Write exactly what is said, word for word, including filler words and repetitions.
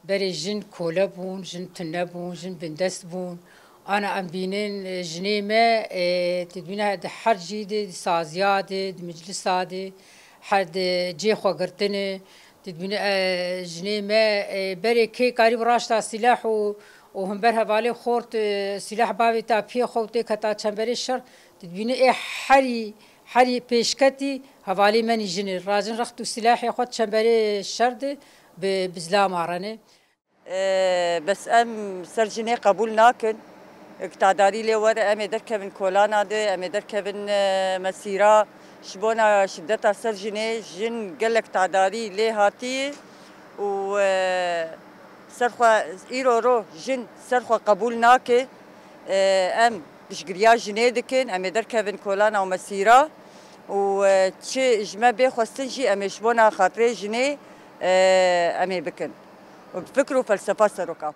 Berê jin kole bûn, jin tune bûn, jin bindest bûn. Ana em bînin, e, jinê me, e, tu dibîne di her cî de, di saziya de, di miclisa de, her di cê xwe girtine. Tu dibîne, e, jinê me, e, berê kê karî bi raşta sîlah û, û himber hevalê xort, e, sîlah bavê ta piyê xwe û tê keta çemberê şer. Tu dibîne ê herî, herî pêşketî hevalê menî jinê. Racin rext û sîlahê xwe çemberê şer de bi, bi zilama rene. E, bes em ser jinê qebûl nakin. Îqtidarî lê were, em ê derkevin kolana de, em ê derkevin, e, mesîra. Ji bona şideta ser jinê, jin gelek îqtidarî lê hatiye û, e, ser xwe îro ro jin ser xwe qebûl nake. E, em piştgiriya jinê dikin, em ê derkevin kolana û mesîra û, e, çi ji me bê xwestin jî em ê ji bona xatirê jinê, e, em ê bikin. Bi fikr û felsefa seroka.